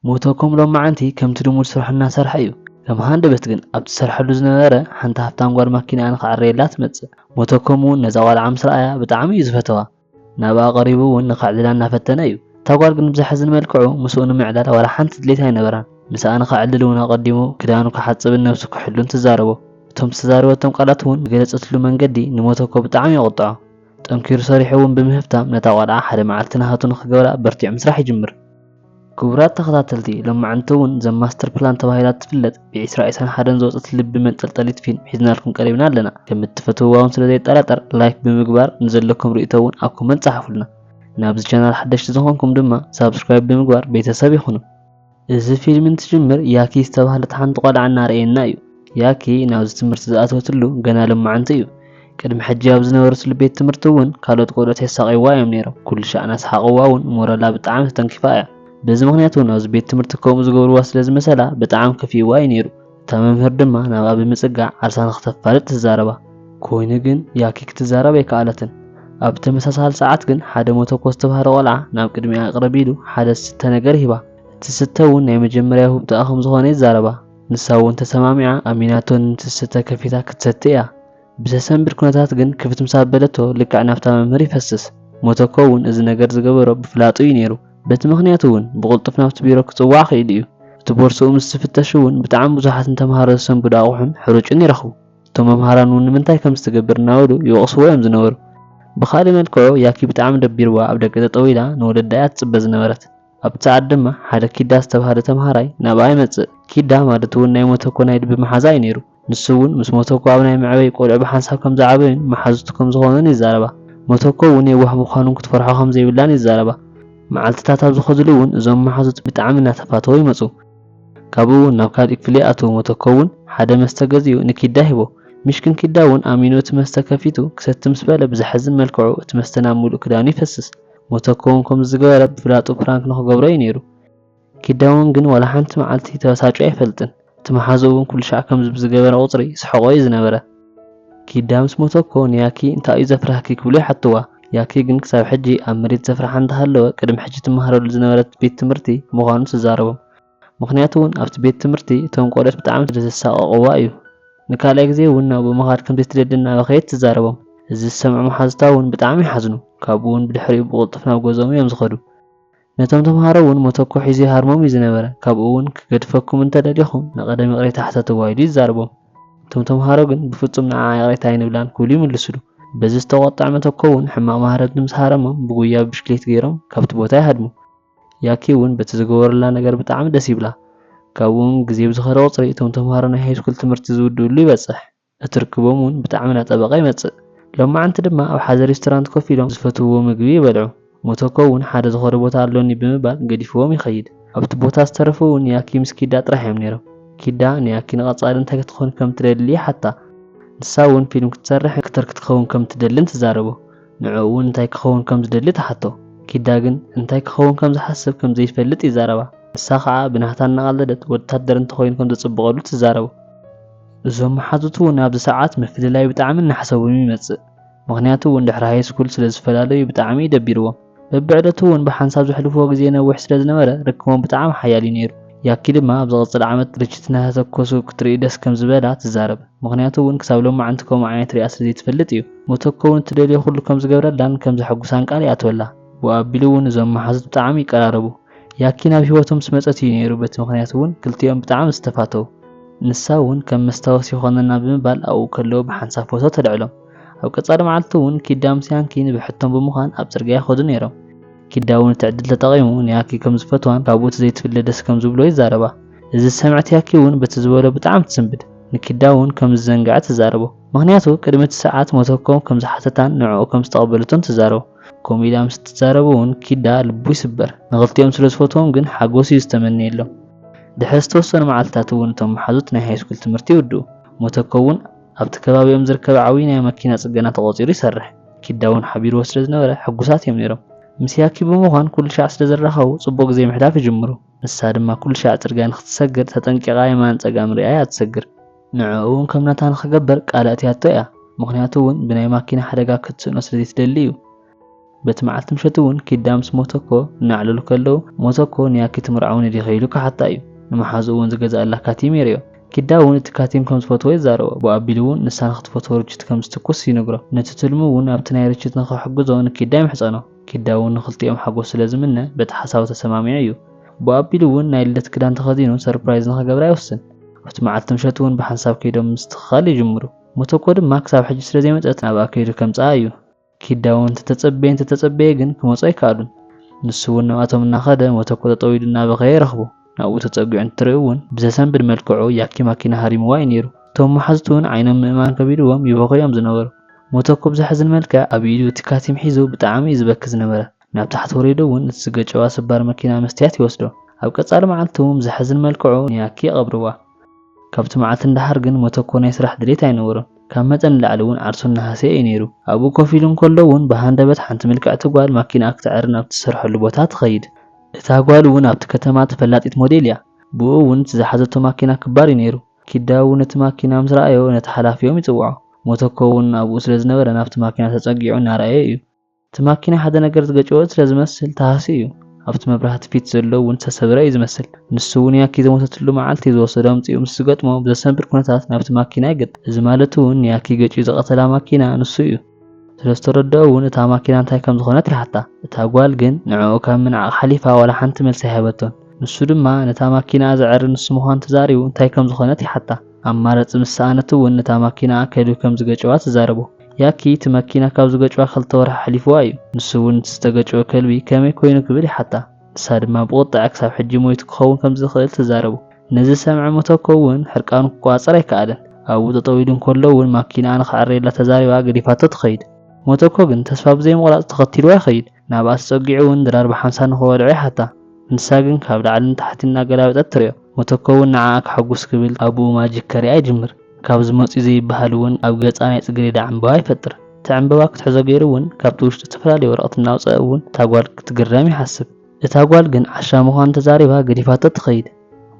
ሞቶኮም ሎማዓንቲ ከምቲ ልሙድ ስርሑ እናሰርሐ እዩ። ከም ሃንደበት ግን ኣብቲ ዝሰርሐሉ ዝነበረ ሓንቲ ሃፍታም ጓል ማኪናኣ ንኸዐረየላ ትመጽእ። ሞቶኮም እውን ነዛ ቆልዓ ምስ ረኣያ ብጣዕሚ እዩ ዝፈተዋ። ናብኣ ቀሪቡ እውን ንኸዕልላ እናፈተነ እዩ። እታ ጓል ግን ብዘሕዝን መልክዑ ምስኡ ንምዕላል ዋላ ሓንቲ ድሌት ኣይነበራን። ምስኣ ንኸዕልል እውን ኣቐዲሙ ክዳኑ ክሓጽብን ነብሱ ክሕሉን ትዛረቦ። እቶም ዝተዛረበቶም ቃላት እውን ዝገለጸትሉ መንገዲ ንሞቶኮ ብጣዕሚ የቑጥዖ። ጠንኪሩ ሰሪሑ እውን ብምህብታም ነታ ቆልዓ ሓደ መዓልቲ ናሃቱ ንኽገብራ በርቲዑ ምስራሕ ይጅምር። ክቡራት ተኸታተልቲ፣ ሎማዓንቲ እውን ዘ ማስተር ፕላን ተባሂላ እትፍለጥ ብ ዕስራ ዕስራን ሓደን ዝወፀት ልቢ መንጠልጠሊት ፊልም ሒዝናልኩም ቀሪብና ኣለና። ከም እትፈትውዋ እውን ስለ ዘይጠራጠር ላይክ ብምግባር ንዘለኩም ርእቶ እውን ኣብ ኮመንት ጸሓፉልና። ናብዚ ቻናል ሓደሽቲ ዝኾንኩም ድማ ሳብስክራይብ ብምግባር ቤተሰብ ይኹኑ። እዚ ፊልም እንትጅምር ያኪ ዝተባህለት ሓንቲ ቆልዓ እናረኣየና እዩ። ያኪ ናብዚ ትምህርቲ ዝኣተወትሉ ገና ሎማዓንቲ እዩ። ቅድሚ ሕጂ ኣብ ዝነበረትሉ ቤት ትምህርቲ እውን ካልኦት ቆልዑት የሳቕይዋ እዮም ነይሮም። ኩሉ ሻዕ እናሰሓቕዋ እውን ሞራላ ብጣዕሚ ተተንኪፋ እያ። በዚ ምኽንያት እውን ኣብዚ ቤት ትምህርቲ ከምኡ ዝገብርዋ ስለ ዝመሰላ ብጣዕሚ ከፊእዋ እዩ ነይሩ። እታ መምህር ድማ ናብኣ ብምጽጋዕ ዓርሳ ንኽተፋልጥ ትዛረባ። ኮይኑ ግን ያኪ ክትዛረብ ኣይከኣለትን። ኣብ ተመሳሳሊ ሰዓት ግን ሓደ ሞቶኮ ዝተባህለ ቆልዓ ናብ ቅድሚኣ ቅርብ ኢሉ ሓደ ዝስተ ነገር ሂባ። እቲ ዝስተ እውን ናይ መጀመርያ ውህብቶኣ ከም ዝኾነ ይዛረባ። ንሳ እውን ተሰማሚዓ ኣሚናቶ ንትስተ ከፊታ ክትሰቲ እያ። ብዘሰንብድ ኩነታት ግን ክፍት ምስ ኣበለቶ ልክዕ ናብታ መምህር ይፈስስ። ሞቶኮ እውን እዚ ነገር ዝገበሮ ብፍላጡ እዩ ነይሩ። በቲ ምኽንያት እውን ብቕልጡፍ ናብቲ ቢሮ ክጽዋዕ ክኢሉ እዩ። እቲ ቦርስኡ ምስ ዝፍተሽ እውን ብጣዕሚ ብዙሓትን ተምሃሮ ዘሰንብዱ ኣቑሑን ሕሩጭን ይረኽቡ። እቶም መምሃራን እውን ንምንታይ ከም ዝትገብር እናበሉ ይወቕስዎ እዮም ዝነበሩ። ብኻልእ መልክዑ ያኪ ብጣዕሚ ደቢርዋ ኣብ ደገ ጠጠው ኢላ ንወለዳ እያ ትጽበ ዝነበረት። ኣብቲ ሰዓት ድማ ሓደ ኪዳ ዝተባህለ ተምሃራይ ናብኣ ይመጽእ። ኪዳ ማለት እውን ናይ ሞቶኮ ናይ ልቢ መሓዛ እዩ ነይሩ። ንሱ እውን ምስ ሞቶኮ ኣብ ናይ መዕበይ ቆልዑ ብሓንሳብ ከም ዝዓበዩን መሓዙቱ ከም ዝኾኑን ይዛረባ። ሞቶኮ እውን የዋህ ምዃኑን ክትፈርሖ ከም ዘይብላን ይዛረባ። መዓልትታት ኣብ ዝኸድሉ እውን እዞም መሓዙት ብጣዕሚ እናተፋተዉ ይመጹ። ካብኡ እውን ናብ ካልእ ክፍሊ ይኣትዉ። ሞቶኮ እውን ሓደ መስተ ገዚኡ ንኪዳ ሂቦ። ምሽክን ኪዳ እውን ኣሚኑ እቲ መስተ ከፊቱ ክሰቲ ምስ በለ ብዘሕዝን መልክዑ እቲ መስተ ናብ ሙሉእ ክዳኑ ይፈስስ። ሞቶኮ እውን ከምዚ ዝገበረ ብፍላጡ ፕራንክ ንኽገብሮ እዩ ነይሩ። ኪዳ እውን ግን ዋላ ሓንቲ መዓልቲ ተበሳጭዩ ኣይፈልጥን። እቲ መሓዝኡ እውን ኩሉ ሻዕ ከምዚ ብዝገበረ ቁጽሪ ይስሕቖ እዩ ዝነበረ። ኪዳ ምስ ሞቶኮ ንያኪ እንታይ እዩ ዘፍርሃኪ ክብሉ ይሓትዋ። ያኪ ግን ክሳብ ሕጂ ኣብ መሬት ዘፍርሓ እንተሃለወ ቅድሚ ሕጂ ትመሃረሉ ዝነበረት ቤት ትምህርቲ ምዃኑ ትዛረቦም። ምኽንያቱ እውን ኣብቲ ቤት ትምህርቲ እቶም ቆልዑት ብጣዕሚ ስለ ዘሳቐቕዋ እዩ። ንካልኣይ ግዜ እውን ናብኡ ምኻድ ከም ዘይትደሊ እናበኸየት ትዛረቦም። እዚ ዝሰምዑ መሓዙታ እውን ብጣዕሚ ይሓዝኑ። ካብኡ እውን ብድሕሪኡ ብቕልጡፍ ናብ ገዝኦም እዮም ዝኸዱ። ነቶም ተምሃሮ እውን ሞቶኮ ሒዙ ይሃርሞም እዩ ዝነበረ። ካብኡ እውን ክገድፈኩም እንተደሊኹም ንቐደም ይቕሬታ ሕተትዋ ኢሉ ይዛረቦም። እቶም ተምሃሮ ግን ብፍጹም ንዓ ይቕሬታ ኣይንብላን ክብሉ ይምልስሉ። በዚ ዝተቖጥዐ ሞቶኮ እውን ሕማቕ ማህረድ ምስ ሃረሞም ብጉያ ብብሽክሌት ገይሮም ካብቲ ቦታ ይሃድሙ። ያኪ እውን በቲ ዝገበሩላ ነገር ብጣዕሚ ደስ ይብላ። ካብኡ እውን ግዜ ብዝኸደ ቁጽሪ እቶም ተምሃሮ ናይ ሃይስኩል ትምህርቲ ዝውድእሉ ይበጽሕ። እቲ ርክቦም እውን ብጣዕሚ እናጠበቐ ይመጽእ። ሎማዓንቲ ድማ ኣብ ሓደ ሬስቶራንት ኮፍ ኢሎም ዝፈትውዎ ምግቢ ይበልዑ። ሞቶኮ እውን ሓደ ዝኾነ ቦታ ኣሎኒ ብምባል ገዲፍዎም ይኸይድ። ኣብቲ ቦታ ዝተረፉ እውን ያኪ ምስ ኪዳ ጥራሕ እዮም ነይሮም። ኪዳ ንያኪ ንቐጻሊ እንታይ ክትኾን ከም ትደሊ ይሓታ። ንሳ እውን ፊልም ክትሰርሕ ክትር ክትኸውን ከም ትደልን ትዛረቦ። ንዕኡ እውን እንታይ ክኸውን ከም ዝደሊ ትሓቶ። ኪዳ ግን እንታይ ክኸውን ከም ዝሓስብ ከም ዘይፈልጥ ይዛረባ። ንሳ ኸዓ ብናታ እናቐለደት ወታደር እንተኾይኑ ከም ዘጽብቐሉ ትዛረቦ። እዞም መሓዙት እውን ኣብዚ ሰዓት ምፍልላይ ብጣዕሚ እናሓሰቦም ይመጽእ። ምኽንያቱ እውን ድሕሪ ሃይስኩል ስለ ዝፈላለዩ ብጣዕሚ እዩ ደቢርዎም። በብዕለቱ እውን ብሓንሳብ ዘሕልፍዎ ግዜ ነዊሕ ስለ ዝነበረ ርክቦም ብጣዕሚ ሓያል እዩ ነይሩ። ያኪ ድማ ኣብ ዝቕጽል ዓመት ርችት እናተተኮሱ ክትርኢ ደስ ከም ዝበላ ትዛረብ። ምኽንያቱ እውን ክሳብ ሎማዓንቲ ከምኡ ዓይነት ሪኣ ስለ ዘይትፈልጥ እዩ። ሞቶኮ እውን እትደልዮ ኩሉ ከም ዝገብረላን ከም ዘሐጉሳን ቃል ይኣትወላ። ብኡ ኣቢሉ እውን እዞም መሓዙት ብጣዕሚ ይቀራረቡ። ያኪ ናብ ህይወቶም ምስ መጸት እዩ ነይሩ። በቲ ምኽንያት እውን ክልቲኦም ብጣዕሚ ዝተፋተዉ። ንሳ እውን ከም መስታወሲ ይኾነና ብምባል ኣብኡ ከለዉ ብሓንሳብ ፎቶ ተልዕሎም። ኣብ ቀጻሊ መዓልቲ እውን ኪዳ ምስ ያኪ ንብሕቶም ብምዃን ኣብ ጽርግያ ይኸዱ ነይሮም። ኪዳ እውን እቲ ዕድል ተጠቒሙ ንያኪ ከም ዝፈትዋን ካብኡ እቲ ዘይትፍለ ደስ ከም ዝብሎ ይዛረባ። እዚ ዝሰምዐት ያኪ እውን በቲ ዝበሎ ብጣዕሚ ትስንብድ። ንኪዳ እውን ከም ዝዘንግዐ ትዛረቦ። ምኽንያቱ ቅድሚ እቲ ሰዓት ሞቶኮ ከም ዝሓተታን ንዕኡ ከም ዝተቐበለቶን ትዛረቦ። ከምኡ ኢላ ምስ እትዛረብ እውን ኪዳ ልቡ ይስበር። ንኽልቲኦም ስለ ዝፈትዎም ግን ሓጎስ እዩ ዝተመነየሎም። ድሕሪ ዝተወሰኑ መዓልትታት እውን እቶም መሓዙት ናይ ሃይስኩል ትምህርቲ ይውድኡ። ሞቶኮ እውን ኣብቲ ከባቢኦም ዝርከብ ዓብዪ ናይ መኪና ጽገና ተቖጺሩ ይሰርሕ። ኪዳ እውን ሓቢርዎ ስለ ዝነበረ ሕጉሳት እዮም ነይሮም። ምስ ያኪ ብምዃን ኩሉ ሻዕ ስለ ዝራኸቡ ጽቡቕ ግዜ ምሕላፍ ይጅምሩ። ንሳ ድማ ኩሉ ሻዕ ጽርግያ ንኽትሰግር ተጠንቂቓ የማን ጸጋም ሪኣ እያ ትሰግር። ንዕኡ እውን ከም ናታ ንኽገብር ቃል ኣእትያቶ እያ። ምኽንያቱ እውን ብናይ ማኪና ሓደጋ ክትስእኖ ስለ ዘይትደሊ እዩ። በቲ መዓልቲ ምሸት እውን ኪዳ ምስ ሞቶኮ እናዕለሉ ከለዉ፣ ሞቶኮ ንያኪ ትምርዓውኒ ዲኺ ኢሉ ክሓታ እዩ። ንመሓዝኡ እውን ዝገዝኣላ ካቲም የርእዮ። ኪዳ እውን እቲ ካቲም ከም ዝፈትዎ ይዛረቦ። ብኣቢሉ እውን ንሳ ንኽትፈትዎ ርችት ከም ዝትኩስ ይነግሮ። ነቲ ትልሙ እውን ኣብቲ ናይ ርችት ንኽሕግዞ ንኪዳ ይምሕጸኖ። ኪዳ እውን ንኽልቲኦም ሓጎስ ስለ ዝምነ በቲ ሓሳቡ ተሰማሚዑ እዩ። ብኣቢሉ እውን ናይ ልደት ክዳን ተኸዲኑ ሰርፕራይዝ ንኽገብራ ይውስን። ኣብቲ መዓልቲ ምሸት እውን ብሓንሳብ ከይዶም ምስትኽኻል ይጅምሩ። ሞቶኮ ድማ ክሳብ ሕጂ ስለ ዘይመጸት ናብኣ ከይዱ ከምጽኣ እዩ። ኪዳ እውን እንተተጸበየ እንተተጸበየ ግን ክመጹ ኣይከኣሉን። ንሱ እውን ናብኣቶም እናኸደ ሞቶኮ ጠጠው ኢሉ እናበኸየ ይረኽቦ። ናብኡ ተጸጊዑ እንትርኢ እውን ብዘሰንብድ መልክዑ ያኪ ማኪና ሃሪምዋ እዩ ነይሩ። እቶም መሓዝቱ እውን ዓይኖም ምእማን ከቢድዎም ይበኹ እዮም ዝነበሩ። ሞቶኮ ብዘሕዝን መልክዕ ኣብ ኢዱ እቲ ካቲም ሒዙ ብጣዕሚ እዩ ዝበኪ ዝነበረ። ናብ ታሕቲ ወሪዱ እውን እቲ ዝገጨዋ ስባር መኪና መስትያት ይወስዶ። ኣብ ቀጻሊ መዓልቲ እውን ብዘሕዝን መልክዑ ንያኪ ይቐብርዋ። ካብቲ መዓልቲ ንደሓር ግን ሞቶኮ ናይ ስራሕ ድሌት ኣይነበሮን። ካብ መጠን ንላዕሊ እውን ዓርሱ እናሃሰየ እዩ ነይሩ። ኣብኡ ኮፍ ኢሉ እንከሎ እውን ብሃንደበት ሓንቲ ምልክዕቲ ጓል ማኪናኣ ክትዕሪ ናብ ትሰርሐሉ ቦታ ትኸይድ። እታ ጓል እውን ኣብቲ ከተማ ተፈላጢት ሞዴል እያ። ብኡ እውን እቲ ዝሓዘቶ ማኪና ክባር እዩ ነይሩ። ኪዳ እውን እቲ ማኪና ምስ ረኣዮ ነቲ ሓላፊኦም ይጽውዖ። ሞቶኮ እውን ኣብኡ ስለ ዝነበረ ናብቲ ማኪና ተጸጊዑ እናረኣየ እዩ። እቲ ማኪና ሓደ ነገር ዝገጨወ ስለ ዝመስል ተሃስዩ እዩ። ኣብቲ መብራህቲ ፊት ዘሎ እውን ዝተሰብረ እዩ ዝመስል። ንሱ እውን ያኪ ዝሞተትሉ መዓልቲ ዝወሰዶ ኣምጺኡ ምስ ዝገጥሞ ብዘሰንብድ ኩነታት ናብቲ ማኪና ይገጥ። እዚ ማለት እውን ያኪ ገጭዩ ዝቐተላ ማኪና ንሱ እዩ። ስለ ዝተረድኦ እውን እታ ማኪና እንታይ ከም ዝኾነት ይሓታ። እታ ጓል ግን ንዕኡ ካብ ምንዓቕ ሓሊፋ ዋላ ሓንቲ መልሲ ኣይሃበቶን። ንሱ ድማ ነታ ማኪና ዘዕሪ ንሱ ምዃኑ ተዛሪቡ እንታይ ከም ዝኾነት ይሓታ። ኣማራጺ ምስ ሰኣነት እውን ነታ ማኪና ከልቢ ከም ዝገጨዋ ትዛረቦ። ያኪ እቲ መኪና ካብ ዝገጨዋ ክልተ ወርሒ ሓሊፍዋ እዩ። ንሱ እውን እቲ ዝተገጨወ ከልቢ ከመይ ኮይኑ ክብል ይሓታ። ንሳ ድማ ብቑጥዐ ክሳብ ሕጂ ሞይቱ ክኸውን ከም ዝኽእል ትዛረቦ። ነዚ ዝሰምዐ ሞቶኮ እውን ሕርቃኑ ክቆጻጸር ኣይከኣለን። ኣብኡ ጠጠው ኢሉ እንከሎ እውን ማኪናኣ ንኽዕረየላ ተዛሪባ ገዲፋቶ ትኸይድ። ሞቶኮ ግን ተስፋ ብዘይምቑራጽ ተኸቲልዋ ይኸይድ። ናብኣ ተጸጊዑ እውን ድራር ብሓንሳብ ንኽበልዖ ይሓታ። ንሳ ግን ካብ ላዕሊ ንታሕቲ እናገላበጠት ትሪኦ። ሞቶኮ እውን ንዓኣ ከሐጉስ ክብል ኣብኡ ማጂክ ከሪኣ ይጅምር። ካብ ዝመጽኡ ዘይበሃል እውን ኣብ ገጻ ናይ ጽጌሬዳ ዕምበባ ይፈጥር። እቲ ዕምበባ ክትሕዞ ገይሩ እውን ካብቲ ውሽጡ ዝተፈላለዩ ወረቐት እናውጸአ እውን እታ ጓል ክትግረም ይሓስብ። እታ ጓል ግን ዓሻ ምዃኑ ተዛሪባ ገዲፋቶ ትኸይድ።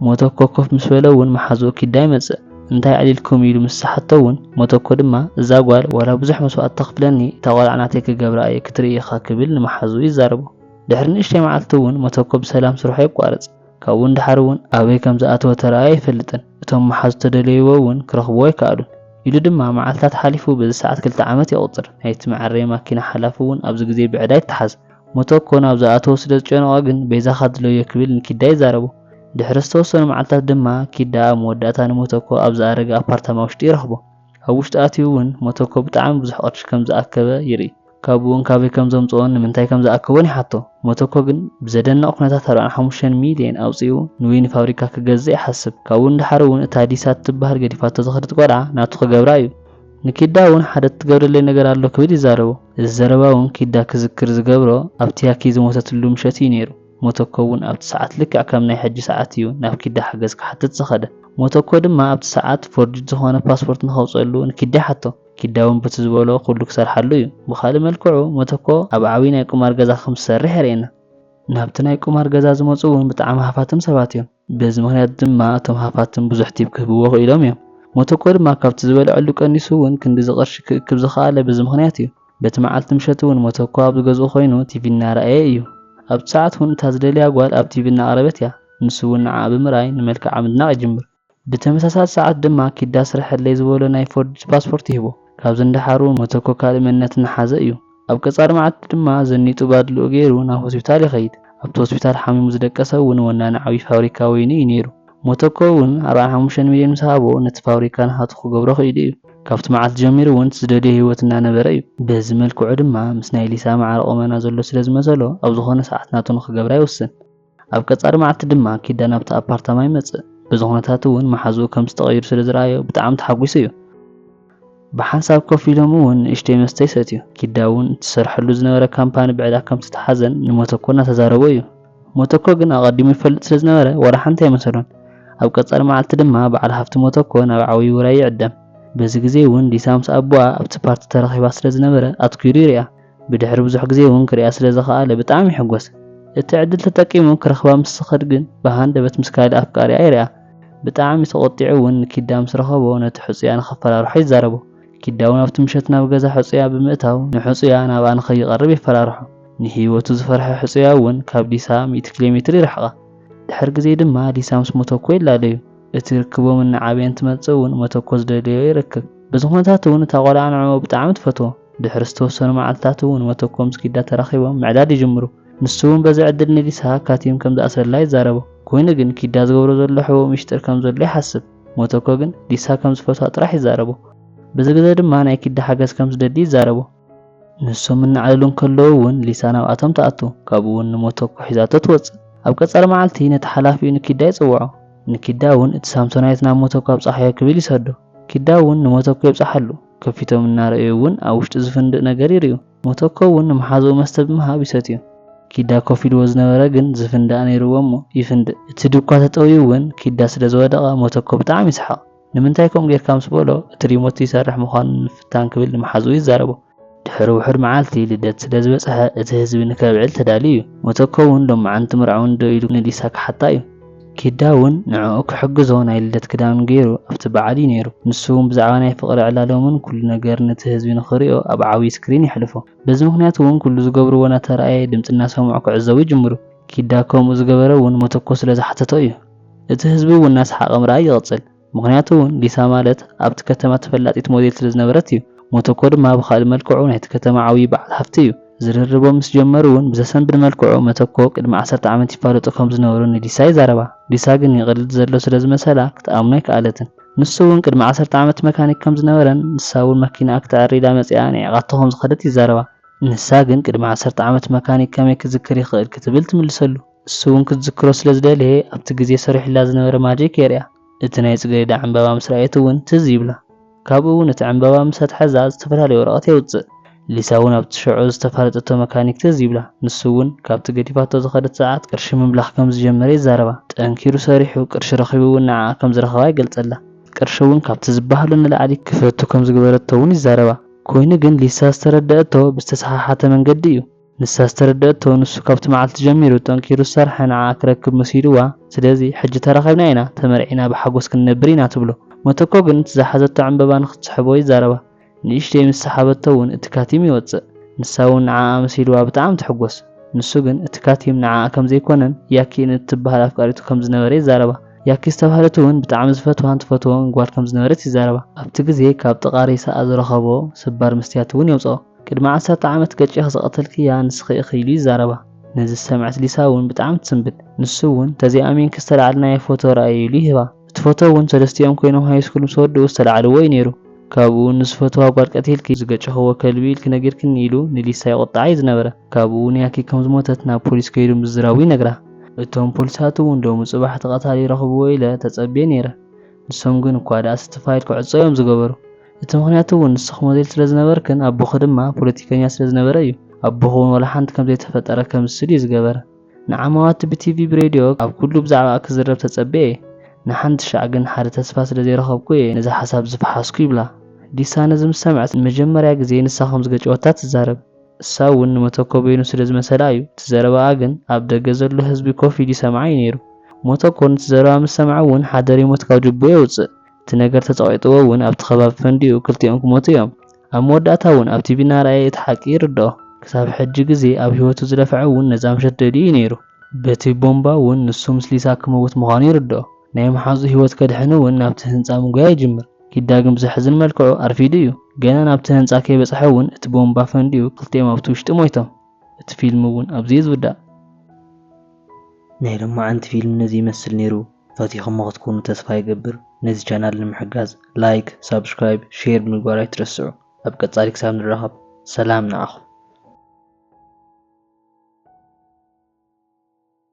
ሞቶኮ ኮፍ ምስ በለ እውን መሓዝኡ ኪዳ ይመጽእ። እንታይ ኣዕሊልኩም ኢሉ ምስ ዝሓቶ እውን ሞቶኮ ድማ እዛ ጓል ዋላ ብዙሕ መስዋእቲ ተኽፍለኒ እታ ቆልዓ ናተይ ክገብራ እየ ክትርኢ ኢኻ ክብል ንመሓዝኡ ይዛረቦ። ድሕሪ ንእሽተይ መዓልቲ እውን ሞቶኮ ብሰላም ስርሑ የቋርጽ። ካብኡ ንደሓር እውን ኣበይ ከም ዝኣተወ ተራእዮ ኣይፈልጥን። እቶም መሓዙ ተደለይዎ እውን ክረኽብዎ ኣይከኣሉን። ኢሉ ድማ መዓልታት ሓሊፉ በዚ ሰዓት ክልተ ዓመት የቑጽር። ናይቲ መዐረይ ማኪና ሓላፊ እውን ኣብዚ ግዜ ብዕዳ ይተሓዝ። ሞቶኮ ናብ ዝኣተወ ስለ ዝጨነቖ ግን በይዛኻ ድለዮ ክብል ንኪዳ ይዛረቦ። ድሕሪ ዝተወሰኑ መዓልታት ድማ ኪዳ ኣብ መወዳእታ ንሞቶኮ ኣብ ዝኣረገ ኣፓርታማ ውሽጢ ይረኽቦ። ኣብ ውሽጢ ኣትዩ እውን ሞቶኮ ብጣዕሚ ብዙሕ ቅርሺ ከም ዝኣከበ ይርኢ። ካብኡ እውን ካበይ ከም ዘምጽኦን ንምንታይ ከም ዝኣከቦን ይሓቶ። ሞቶኮ ግን ብዘደንቕ ኩነታት ኣርባዓን ሓሙሽተን ሚልዮን ኣውጺኡ ንዊን ፋብሪካ ክገዝእ ይሓስብ። ካብኡ ንደሓር እውን እታ ሊሳ እትበሃል ገዲፋቶ ዝኸደት ቆልዓ ናቱ ክገብራ እዩ። ንኪዳ እውን ሓደ እትገብረለይ ነገር ኣሎ ክብል ይዛረቦ። እዚ ዘረባ እውን ኪዳ ክዝክር ዝገብሮ ኣብቲ ያኪ ዝሞተትሉ ምሸት እዩ ነይሩ። ሞቶኮ እውን ኣብቲ ሰዓት ልክዕ ከም ናይ ሕጂ ሰዓት እዩ ናብ ኪዳ ሓገዝ ክሓትት ዝኸደ። ሞቶኮ ድማ ኣብቲ ሰዓት ፎርጅድ ዝኾነ ፓስፖርት ንኸውፀሉ ንኪዳ ይሓቶ። ኪዳ እውን በቲ ዝበሎ ኩሉ ክሰርሓሉ እዩ። ብኻልእ መልክዑ ሞቶኮ ኣብ ዓብዪ ናይ ቁማር ገዛ ከም ዝሰርሕ የርእየና። ናብቲ ናይ ቁማር ገዛ ዝመፁ እውን ብጣዕሚ ሃፋትም ሰባት እዮም። በዚ ምኽንያት ድማ እቶም ሃፋትም ብዙሕ ቲፕ ክህብዎ ክኢሎም እዮም። ሞቶኮ ድማ ካብቲ ዝበልዐሉ ቀኒሱ እውን ክንድዚ ቅርሺ ክእክብ ዝኸኣለ በዚ ምኽንያት እዩ። በቲ መዓልቲ ምሸት እውን ሞቶኮ ኣብ ዝገዝኡ ኮይኑ ቲቪ እናረኣየ እዩ። ኣብቲ ሰዓት እውን እታ ዝደልያ ጓል ኣብ ቲቪ እናቕረበት እያ። ንሱ እውን ንዓኣ ብምርኣይ ንመልክዓ ምድናቕ ይጅምር። ብተመሳሳሊ ሰዓት ድማ ኪዳ ስርሐለይ ዝበሎ ናይ ፎርጅድ ፓስፖርት ይህቦ። ካብዚ ንደሓር እውን ሞቶኮ ካልእ መንነት እናሓዘ እዩ። ኣብ ቀጻሊ መዓልቲ ድማ ዘኒጡ ባድልኡ ገይሩ ናብ ሆስፒታል ይኸይድ። ኣብቲ ሆስፒታል ሓሚሙ ዝደቀሰ እውን ወናኒ ዓብዪ ፋብሪካ ወይኒ እዩ ነይሩ። ሞቶኮ እውን ኣርባዓን ሓሙሽተን ሚልዮን ምስ ሃቦ ነቲ ፋብሪካ ናሃቱ ክገብሮ ክኢሉ እዩ። ካብቲ መዓልቲ ጀሚሩ እውን እቲ ዝደልዮ ህይወት እናነበረ እዩ። በዚ መልክዑ ድማ ምስ ናይ ሊሳ ማዕረ ቁመና ዘሎ ስለ ዝመሰሎ ኣብ ዝኾነ ሰዓት ናቱ ንኽገብራ ይውስን። ኣብ ቀጻሊ መዓልቲ ድማ ኪዳ ናብቲ ኣፓርታማ ይመጽእ። በዚ ኩነታት እውን መሓዝኡ ከም ዝተቐይሩ ስለ ዝረኣዮ ብጣዕሚ ተሓጒሱ እዩ። ብሓንሳብ ኮፍ ኢሎም እውን ንእሽተይ መስተ ይሰትዩ። ኪዳ እውን እትሰርሐሉ ዝነበረ ካምፓኒ ብዕዳ ከም ዝተትሓዘን ንሞቶኮ እናተዛረቦ እዩ። ሞቶኮ ግን ኣቐዲሙ ይፈልጥ ስለ ዝነበረ ዋላ ሓንቲ ኣይመሰሎን። ኣብ ቀጻሊ መዓልቲ ድማ በዓል ሃፍቲ ሞቶኮ ናብ ዓብዪ ውራይ ይዕደም። በዚ ግዜ እውን ሊሳ ምስ ኣቦኣ ኣብቲ ፓርቲ ተረኺባ ስለ ዝነበረ ኣትኲሩ ይሪኣ። ብድሕሪ ብዙሕ ግዜ እውን ክሪኣ ስለ ዝኸኣለ ብጣዕሚ ይሕጎስ። እቲ ዕድል ተጠቂሙ ክረኽባ ምስ ዝኸድ ግን ብሃንደበት ምስ ካልእ ኣፍቃሪኣ ይሪኣ። ብጣዕሚ ተቖጢዑ እውን ንኪዳ ምስ ረኸቦ ነቲ ሕጹያ ንኸፈራርሖ ይዛረቦ። ኪዳ እውን ኣብቲ ምሸት ናብ ገዛ ሕጹያ ብምእታው ንሕጹያ ናብኣ ንኸይቐርብ የፈራርሖ። ንህይወቱ ዝፈርሐ ሕጹያ እውን ካብ ሊሳ ሚእቲ ኪሎ ሜትር ይርሕቓ። ድሕሪ ግዜ ድማ ሊሳ ምስ ሞቶኮ ይላለዩ። እቲ ርክቦም እናዓበየ እንትመጽእ እውን ሞቶኮ ዝደለዮ ይረክብ። በዚ ኩነታት እውን እታ ቆልዓ ንዕኡ ብጣዕሚ ትፈትዎ። ድሕሪ ዝተወሰኑ መዓልትታት እውን ሞቶኮ ምስ ኪዳ ተራኺቦም ምዕዳል ይጅምሩ። ንሱ እውን በዚ ዕድል ንሊሳ ካቲም ከም ዝኣስረላ ይዛረቦ። ኮይኑ ግን ኪዳ ዝገብሮ ዘሎ ሕቡእ ሚሽጥር ከም ዘሎ ይሓስብ። ሞቶኮ ግን ሊሳ ከም ዝፈትዋ ጥራሕ ይዛረቦ። በዚ ግዜ ድማ ናይ ኪዳ ሓገዝ ከም ዝደሊ ይዛረቦ። ንሶም እናዕለሉ እንከለዉ እውን ሊሳ ናብኣቶም ትኣቱ። ካብኡ እውን ንሞቶኮ ሒዛቶ ትወጽእ። ኣብ ቀጻሊ መዓልቲ ነቲ ሓላፊኡ ንኪዳ ይጽውዖ። ንኪዳ እውን እቲ ሳምሶናይት ናብ ሞቶኮ ኣብጻሕዮ ክብል ይሰዶ። ኪዳ እውን ንሞቶኮ ይብጽሓሉ። ከፊቶም እናረኣዩ እውን ኣብ ውሽጢ ዝፍንድእ ነገር ይርእዩ። ሞቶኮ እውን ንመሓዝኡ መስተ ብምሃብ ይሰትዩ። ኪዳ ኮፍ ኢልዎ ዝነበረ ግን ዝፍንዳእ ነይርዎ እሞ ይፍንድእ። እቲ ድኳ ተጠውዩ እውን ኪዳ ስለ ዝወደቐ ሞቶኮ ብጣዕሚ ይስሓቕ። ንምንታይ ከምኡ ጌርካ ምስ በሎ እቲ ሪሞት ይሰርሕ ምዃኑ ንምፍታን ክብል ንመሓዝኡ ይዛረቦ። ድሕሪ ውሑድ መዓልቲ ልደት ስለ ዝበጽሐ እቲ ህዝቢ ንከብዕል ተዳልዩ እዩ። ሞቶኮ እውን ሎማዓንቲ መርዓዊ እንዶ ኢሉ ንሊሳ ክሓታ እዩ። ኪዳ እውን ንዕኡ ክሕግዞ ናይ ልደት ክዳን ገይሩ ኣብቲ በዓል እዩ ነይሩ። ንሱ እውን ብዛዕባ ናይ ፍቕሪ ዕላሎምን ኩሉ ነገር ነቲ ህዝቢ ንኽሪኦ ኣብ ዓብዪ ስክሪን የሕልፎ። በዚ ምኽንያት እውን ኩሉ ዝገብርዎ እናተራእየ ድምፂ እናሰምዑ ክዕዘቡ ይጅምሩ። ኪዳ ከምኡ ዝገበረ እውን ሞቶኮ ስለ ዝሓተቶ እዩ። እቲ ህዝቢ እውን እናሰሓቐ ምርኣይ ይቕፅል። ምኽንያቱ እውን ሊሳ ማለት ኣብቲ ከተማ ተፈላጢት ሞዴል ስለ ዝነበረት እዩ። ሞቶኮ ድማ ብኻልእ መልክዑ ናይቲ ከተማ ዓብዪ በዓል ሃፍቲ እዩ። ዝርርቦም ምስ ጀመሩ እውን ብዘሰንብድ መልክዑ ሞቶኮ ቅድሚ ዓሰርተ ዓመት ይፋለጡ ከም ዝነበሩ ንሊሳ ይዛረባ። ሊሳ ግን ይቕልድ ዘሎ ስለ ዝመሰላ ክትኣምኖ ኣይከኣለትን። ንሱ እውን ቅድሚ ዓሰርተ ዓመት መካኒክ ከም ዝነበረን ንሳ እውን መኪናኣ ክተዕሪ ኢላ መጺኣ ንዒቓቶ ከም ዝኸደት ይዛረባ። ንሳ ግን ቅድሚ ዓሰርተ ዓመት መካኒክ ከመይ ክዝክር ይኽእል ክትብል ትምልሰሉ። እሱ እውን ክትዝክሮ ስለ ዝደለየ ኣብቲ ግዜ ሰሪሑላ ዝነበረ ማጂክ የርእያ። እቲ ናይ ጽጌረዳ ዕምባባ ምስ ረኣየት እውን ትዝ ይብላ። ካብኡ እውን እቲ ዕምባባ ምስ ኣትሓዛ ዝተፈላለየ ወረቐት የውጽእ። ሊሳ እውን ኣብቲ ሽዑ ዝተፋለጠቶ መካኒክ ትዝ ይብላ። ንሱ እውን ካብቲ ገዲፋቶ ዝኸደት ሰዓት ቅርሺ ምምላኽ ከም ዝጀመረ ይዛረባ። ጠንኪሩ ሰሪሑ ቅርሺ ረኺቡ እውን ንዓኣ ከም ዝረኸባ ይገልጸላ። ቅርሺ እውን ካብቲ ዝበሃሎ ንላዕሊ ክፈቱ ከም ዝገበረቶ እውን ይዛረባ። ኮይኑ ግን ሊሳ ዝተረደአቶ ብዝተሰሓሓተ መንገዲ እዩ። ንሳ ዝተረደአቶ ንሱ ካብቲ መዓልቲ ጀሚሩ ጠንኪሩ ዝሰርሐ ንዓኣ ክረክብ መሲልዋ። ስለዚ ሕጂ ተራኺብና ኢና፣ ተመርዒና ብሓጎስ ክንነብር ኢና ትብሎ። ሞቶኮ ግን እቲ ዝሓዘቶ ዕምበባ ንክትስሕቦ ይዛረባ። ንእሽተይ ምስ ሰሓበቶ እውን እቲ ካቲም ይወጽእ። ንሳ እውን ንዓኣ መሲልዋ ብጣዕሚ ትሕጎስ። ንሱ ግን እቲ ካቲም ንዓኣ ከም ዘይኮነን ያኪ ንእትበሃል ኣፍቃሪቱ ከም ዝነበረ ይዛረባ። ያኪ ዝተባህለት እውን ብጣዕሚ ዝፈትዋን ትፈትዎን ጓል ከም ዝነበረት ይዛረባ። ኣብቲ ግዜ ካብ ጥቓ ሬሳኣ ዝረኸቦ ስባር መስትያት እውን የውጽኦ። ቅድሚ ዓሰርተ ዓመት ገጭኺ ዝቐተልክያ ንስኺ ኢኺ ኢሉ ይዛረባ። ነዚ ዝሰምዐት ሊሳ እውን ብጣዕሚ ትስንብድ። ንሱ እውን ተዘይኣሚንኪ ዝተላዕልናዮ ፎቶ ረኣየ ኢሉ ይህባ። እቲ ፎቶ እውን ሰለስቲኦም ኮይኖም ሃይስኩል ምስ ወድኡ ዝተላዕልዎ እዩ ነይሩ። ካብኡ ንዝፈትዋ ጓል ቀቲልኪ ዝገጨኽዎ ከልቢ ኢልኪ ነጊርክኒ ኢሉ ንሊሳ ይቑጥዓ እዩ ዝነበረ። ካብኡ ንያኪ ከም ዝሞተት ናብ ፖሊስ ከይዱ ምዝራቡ ይነግራ። እቶም ፖሊሳት እውን ሎሚ ጽባሕ እቲ ቀታሊ ይረኽብዎ ኢለ ተጸብየ ነይረ። ንሶም ግን እኳ ደኣ እቲ ፋይል ክዕጾ እዮም ዝገበሩ። እቲ ምኽንያት እውን ንስኺ ሞዴል ስለ ዝነበርክን ኣቦኺ ድማ ፖለቲከኛ ስለ ዝነበረ እዩ። ኣቦኺ እውን ዋላ ሓንቲ ከም ዘይተፈጠረ ከምዝስል እዩ ዝገበረ። ንዓማዋቲ ብቲቪ ብሬድዮ ኣብ ኩሉ ብዛዕባኣ ክዝረብ ተጸብየ እየ። ንሓንቲ ሻዕ ግን ሓደ ተስፋ ስለ ዘይረኸብኩ እየ ነዚ ሓሳብ ዝፈሓስኩ ይብላ። ሊሳ ነዚ ምስ ሰምዐት ንመጀመርያ ግዜ ንሳ ከም ዝገጨወታ ትዛረብ። እሳ እውን ንሞቶኮ በይኑ ስለ ዝመሰላ እዩ። እቲ ዘረባኣ ግን ኣብ ደገ ዘሎ ህዝቢ ኮፍ ኢሉ ይሰምዓ እዩ ነይሩ። ሞቶኮ ነቲ ዘረባ ምስ ሰምዐ እውን ሓደ ሪሞት ካብ ጅቡኡ የውጽእ። እቲ ነገር ተጸቒጥዎ እውን ኣብቲ ከባቢ ፈንዲኡ ክልቲኦም ክሞቱ እዮም። ኣብ መወዳእታ እውን ኣብ ቲቪ እናረኣየ እቲ ሓቂ ይርድኦ። ክሳብ ሕጂ ግዜ ኣብ ህይወቱ ዝለፍዐ እውን ነዛ ምሸት ደልዩ እዩ ነይሩ። በቲ ቦምባ እውን ንሱ ምስ ሊሳ ክመውት ምዃኑ ይርድኦ። ናይ መሓዙ ህይወት ከድሕን እውን ናብቲ ህንጻ ምጉያ ይጅምር። ኪዳ ግን ብዘሕዝን መልክዑ ኣርፊዱ እዩ። ገና ናብቲ ህንጻ ከይበጽሐ እውን እቲ ቦምባ ፈንዲኡ ክልቲኦም ኣብቲ ውሽጢ ሞይቶም። እቲ ፊልም እውን ኣብዚ እዩ ዝውዳእ። ናይ ሎማዓንቲ ፊልም ነዚ ይመስል ነይሩ። ፈቲኹሞ ክትኮኑ ተስፋ ይገብር። ነዚ ቻናል ንምሕጋዝ ላይክ፣ ሳብስክራይብ፣ ሼር ብምግባር ኣይትረስዑ። ኣብ ቀጻሊ ክሳብ ንራኸብ ሰላም ንዓኹም።